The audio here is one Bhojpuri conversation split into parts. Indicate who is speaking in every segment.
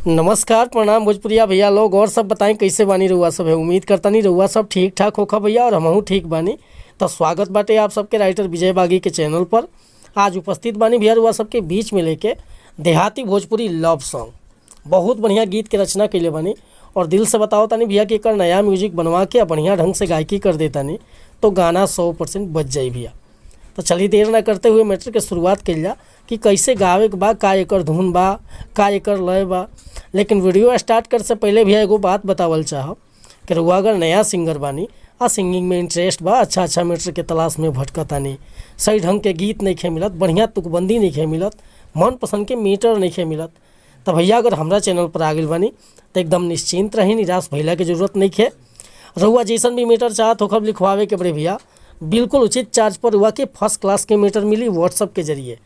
Speaker 1: नमस्कार, प्रणाम भोजपुरिया भैया लोग। और सब बताएं, कैसे बानी रउआ सब? है उम्मीद करतानी रउआ सब ठीक ठाक होखा भैया और हमहू ठीक बानी। तो स्वागत बाटे आप सबके राइटर विजय बागी के चैनल पर। आज उपस्थित बानी भैया रउआ सबके बीच में लेके देहाती भोजपुरी लव सॉन्ग। बहुत बढ़िया गीत के रचना कैले बानी और दिल से बताओ तानी भैया कि एकर नया म्यूजिक बनवा के बढ़िया ढंग से गायकी कर देतानी तो गाना 100% बच जाई भैया। तो चलिए, देर ना करते हुए मैटर के शुरुआत कइल जा कि कैसे गावे के बा, का एकर धुन बा, का एकर लय बा। लेकिन वीडियो स्टार्ट करे से पहले भी एगो बात बतावल चाहब कि रउआ अगर नया सिंगर बानी आ सिंगिंग में इंटरेस्ट बा, अच्छा अच्छा मैटर के तलाश में भटकतानी, सही ढंग के गीत नइखे मिलत, बढ़िया तुकबंदी नइखे मिलत, मनपसंद के मीटर नइखे मिलत, तो भैया अगर हमरा चैनल पर आ गइल बानी तो एकदम निश्चिंत रही, निराश भइला के जरूरत नइखे। रउआ जैसन भी मीटर चाहत होखब लिखवावे के बड़े भैया, बिल्कुल उचित चार्ज पर रउआ के फर्स्ट क्लास के मीटर मिली व्हाट्सअप के जरिए।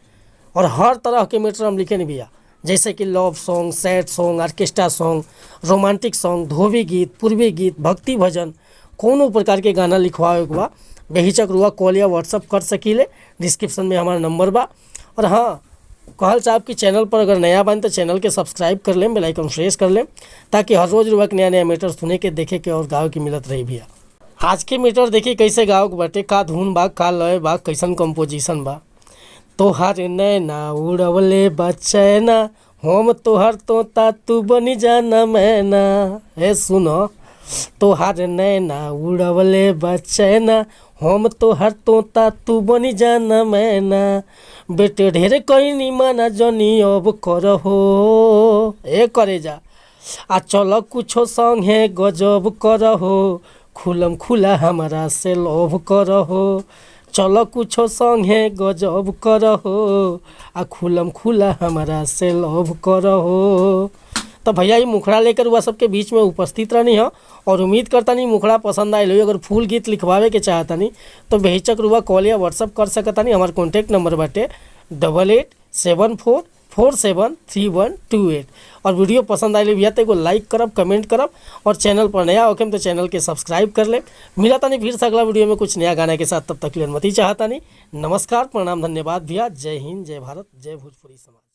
Speaker 1: और हर तरह के मीटर हम लिखे नहीं भैया, जैसे कि love song, sad song, orchestra song, romantic song, धोबी गीत, पूर्वी गीत, भक्ति भजन, कोनो प्रकार के गाना लिखवावे के बा, बेहिचक रुआ कॉल या व्हाट्सअप कर सकीले। डिस्क्रिप्शन में हमारा नंबर बा। और हाँ, कहल चाहब कि चैनल पर अगर नया बानी तो चैनल के सब्सक्राइब कर लेम, बेल आइकन प्रेस कर लेम, ताकि हर रोज़ रुआ के नया नया मीटर सुने के, देखे के और गावे के मिलत रही भैया। आज के मीटर देखी कैसे गावे के बाटे, का धुन बा, का लय बा, कैसन कंपोजिशन बा। तोहार नैना उड़वले बचैना, हम तोहर तोता तू बनी जाना मैना। हे सुनो, तोहार नैना उड़वले बचैना, हम तोहर तोता तू बनी जाना मैना। बेटे ढेर कहीं माना जनी अब करहो, ए करे जा आ चल कुछो संगे गजब करहो, खुलम खुला हमारा से लोभ करहो। चल कुछो संगे गजब करहो आ खुलम खुला हमारा से लोभ करहो। तो भैया, ये मुखड़ा लेकर हुआ सबके बीच में उपस्थित रहनी है और उम्मीद करता नहीं मुखड़ा पसंद आयल हो। अगर फुल गीत लिखवावे के चाहतानी तो बेहिचक रुआ कॉल या व्हाट्सअप कर सकतानी। हमार कॉन्टैक्ट नंबर बाटे 8874473128। और वीडियो पसंद आयल भैया तो एगो लाइक करब, कमेंट करब और चैनल पर नया होके तो चैनल के सब्सक्राइब कर ले। मिला तानी फिर से अगला वीडियो में कुछ नया गाना के साथ, तब तक के लिए अनुमति चाहतानी। नमस्कार, प्रणाम, धन्यवाद भैया। जय हिंद, जय भारत, जय भोजपुरी समाज।